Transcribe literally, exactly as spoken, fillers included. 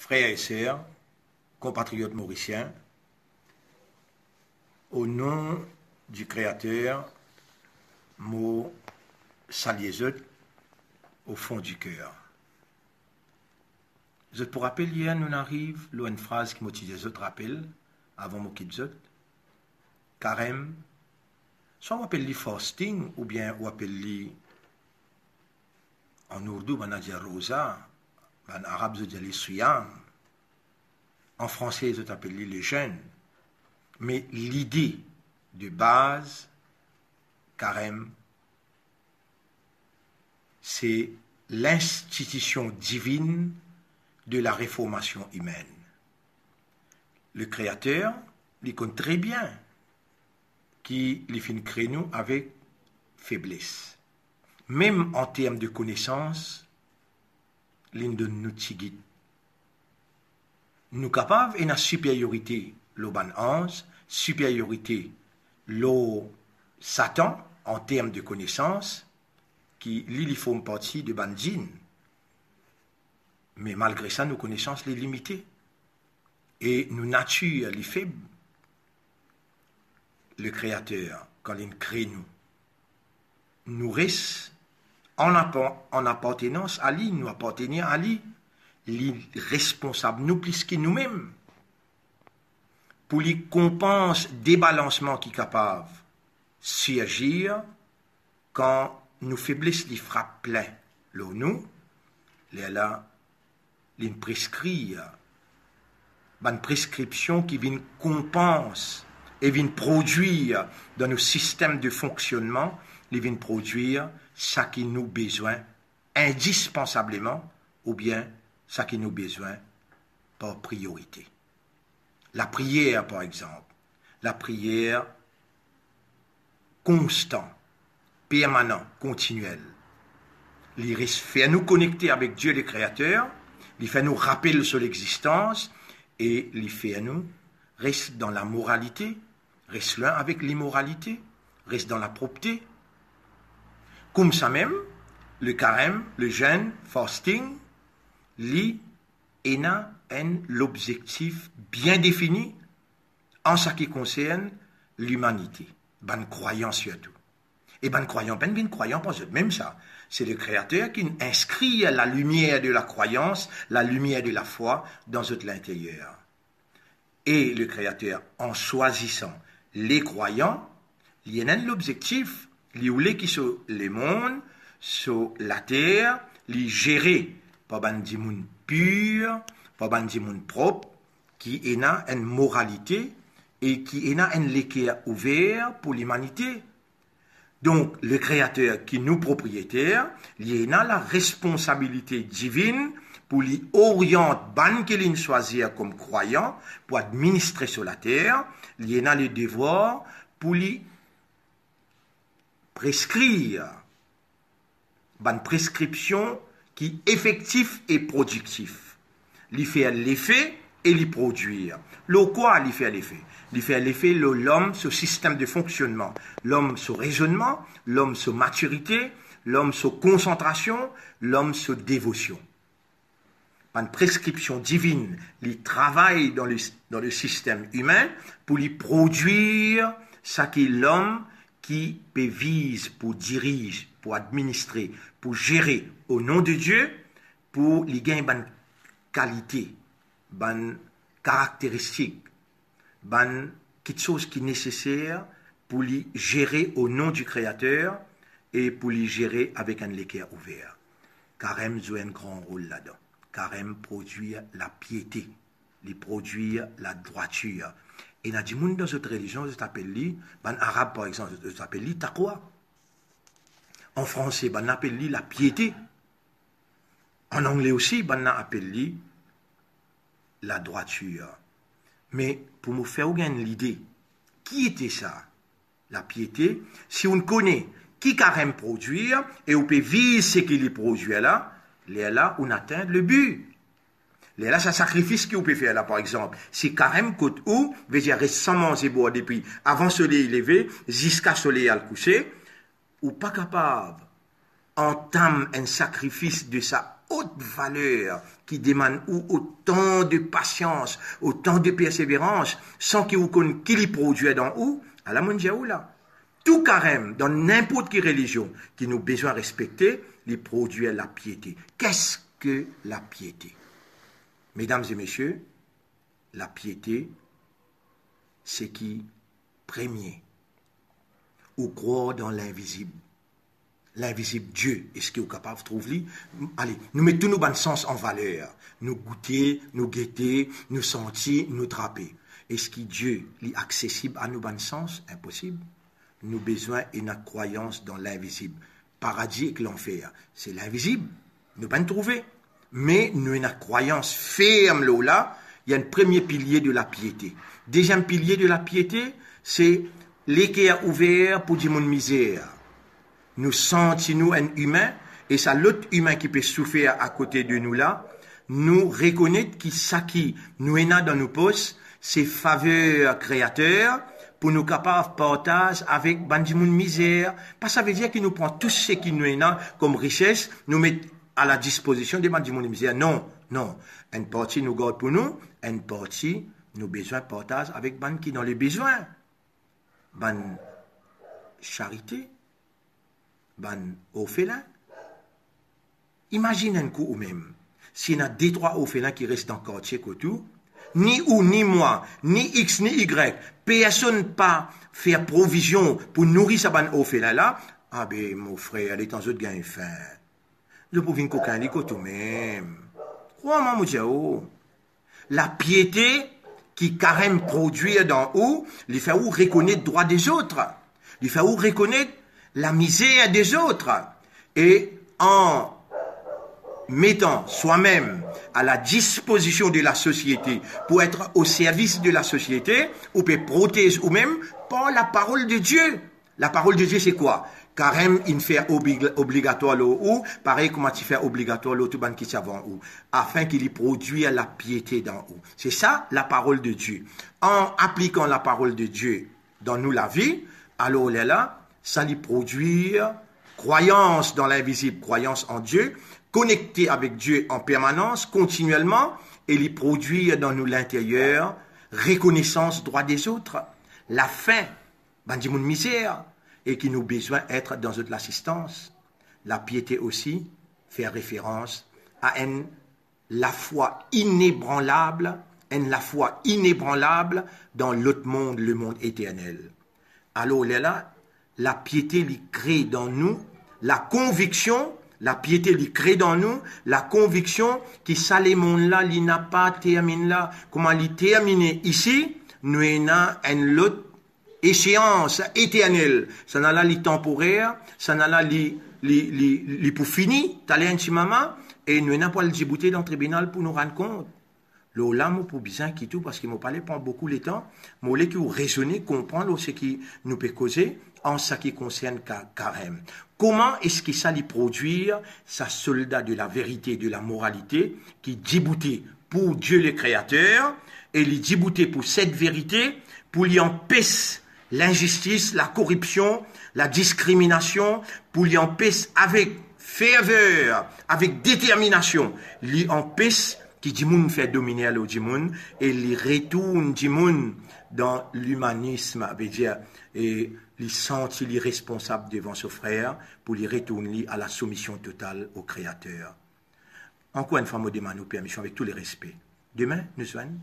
Frer e ser, konpatriot morisien, o non di Kreater, mo salie zot o fon di ker. Zot pou rapel, yer nou'nn ariv lor enn fraz ki mo ti dir zot rapel avan mo kit zot. Karem, swa ou apel li fasting oubien ou apel li, an ourdou bann dir roza, bann Arab zot dir li siyam, an franse zot apel li le jeûne. Me lide de baz, karem, se linstitision divinn de la reformasion imenn. Le Kreater, li konn tre bien ki li finn kre nou avek febles. Mem an term de konesans, li'nn donn nou tigit. Nou kapav ena siperiorite lor bann anz, siperiorite lor Satan an term de konesans, ki li, li form parti de bann djinn. Me malgre sa, nou konesans li limite e nou natir li feb. Le Kreater, kan li'nn kre nou, nou res an apa-, an apartenans a li, nou apartenir a li. Li responsab nou plis ki noumem. Pou li konpans debalansman ki kapav sirzir kan nou febles li frap plin lor nou, lerla li'nn preskrir bann preskripsion ki vinn konpans e vinn prodwir dan nou sistem de fonksionnman, li vinn prodwir sa ki nou bezwin indispansableman oubien sa ki nou bezwin par priorite. Lapriyer, par exanp, lapriyer konstan, permanan, kontinyel. Li res fer nou konekte avek Die le Kreater, li fer nou rapel so lexistans e li fer nou res dan lamoralite, res lwin avek limoralite, res dan lapropte. Koumsamem, le karem, le jeûne, fasting, li ena enn lobzektif bien defini an sa ki konsern limanite, bann krwayan sirtou. E bann krwayan pa'nn vinn krwayan par zot mem sa. Se le Kreater ki'nn inskrir lalimier de lakrwayans, lalimier de lafwa dan zot linteryer. E le Kreater, an swazisan le krwayan, li ena enn lobzektif, li oule ki so lemonn, so later, li zere par bann dimoun pir, par bann dimoun prop, ki ena enn moralite e ki ena enn leker ouver pou limanite. Donk, le Kreater ki nou propriyeter, li ena laresponsabilite divinn pou li oriant bann ki li'nn swazir kom krwayan pou administre so later, li ena ledevwar pou li preskrir bann preskripsion ki efektif e prodiktif. Li fer lefe e li prodwir. Lor kwa li fer lefe? Li fer lefe lor lom so sistem de fonksionnman, lom so rezonnman, lom so matirite, lom so konsantrasion, lom so devosion. Bann preskripsion divinn, li travay dan le, dan le sistem imin pou li prodwir saki lom ki pe viz pou diriz, pou administre, pou zere o non de Die, pou li gagn bann kalite, bann karakteristik, bann kitsoz ki neseser pou li zere o non di Kreater e pou li zere avek enn leker ouver. Karem zwe enn gran rol ladan. Karem prodwir lapiete, li prodwir ladrwatir. Ena dimoun dan zot relizion, zot apel li, bann Arab par exanp, zot, zot apel li taqwa. An franse, bann apel li lapiete. An angle osi, bann la apel li ladrwatir. Me pou mo fer ou gagn lide, ki ete sa, lapiete? Si ou'nn kone ki karem prodwir e ou pe viz seki li prodwir la, lerla ou'nn atenn le bi. Lerla sa sakrifis ki ou pe fer la, par exanp, si karem kot ou, vedir res san manze bwar depi avan soley leve ziska soley al kouse, ou pa kapav antam enn sakrifis de sa ot valer ki demann ou otan de pasians, otan de perseverans, san ki ou konn ki li prodwir dan ou, ala mo dir ou la, tou karem dan ninport ki relizion ki nou bizin respekte, li prodwir lapiete. Keske lapiete? Medam e mesie, lapiete, seki premie, ou krwar dan linvizib. Linvizib Die, eski ou kapav trouv li? Ale, nou met tou nou bann sans an valer. Nou goute, nou gete, nou santi, nou trape. Eski Die, li aksesib a nou bann sans? Inposib. Nou bizin ena krwayans dan linvizib. Paradi ek lanfer, se linvizib, nou pa'nn trouve. Me nou ena krwayans ferm lor la, li enn premie pilie de lapiete. Deziem pilie de lapiete, se leker ouver pou dimoun mizer. Nou santi nou enn imin, e sa lot imin ki pe soufer akote de nou la, nou rekonet ki saki nou ena dan nou pos, se faver Kreater pou nou kapav partaz avek bann dimoun mizer. Pa savedir ki nou pran tou seki nou ena kom rises, nou met a la dispozision de bann dimoun mizer. Non, non. Enn parti nou gard pou nou, enn parti nou bizin partaz avek bann ki dan lebizwin. Bann charite, bann orfelin. Imazinn enn kou oumem, si ena de trwa orfelin ki res dan kartie kot ou, ni ou, ni mwa, ni X, ni Y, personn pa fer provizion pou nouri sa bann orfelin la, abe mo frer, letan zot gagn fin, zot pou vinn kokin li kot oumem. Krwar mwa, mo dir ou, lapiete ki karem prodwir dan ou, li fer ou rekonet drwa dezot, li fer ou rekonet lamizer dezot, e an metan swamem a la dispozision de lasosiete pou et o servis de lasosiete, ou pe protez oumem par laparol de Die. Laparol de Die se kwa? Karem inn fer oblig-, obligatwar lor ou, parey kouma ti fer obligatwar lor tou bann ki ti avan ou, afin ki li prodwir lapiete dan ou. Se sa laparol de Die. An aplikan laparol de Die dan nou lavi, alor lerla, sa li prodwir krwayans dan linvizib, krwayans an Die, konekte avek Die an permanans, kontinielman, e li prodwir dan nou linteryer rekonesans drwa dezot, lafin, bann dimoun mizer, e ki nou bizin et dan zot lasistans. Lapiete osi fer referans a enn lafwa inebranlab, enn lafwa inebranlab dan lot mond, lemond eternel. Alor lerla, lapiete li kre dan nou lakonviksion, lapiete li kre dan nou lakonviksion ki sa lemond la, li napa terminn la. Kouma li termine isi, nou ena enn lot eseans eternel. Sannla li tanporer, sannla li, li, li, li pou fini, taler enn ti mama, e nou ena pou al diboute dan tribinal pou nou rann kont. Lor la, mo pou bizin kit ou, parski mo pa le pran boukou letan, mo le ki ou rezone, konpran lor seki nou pe koze, an sa ki konsern ka-, karem. Kouma eski sa li prodwir sa solda de la verite, de la moralite, ki diboute pou Die le Kreater, e li diboute pou set verite, pou li anpes linzistis, lakoripsion, ladiskriminasion, pou li anpes avek ferver, avek determinasion, li anpes ki dimoun fer dominer lor dimoun, e li retourn dimoun dan limanism, vedir, e li santi li responsab devan so frer, pou li retourn li a la soumision total o Kreater. Ankor enn fwa, mo demann ou permision avek tou le respe. Demin, nou zwenn.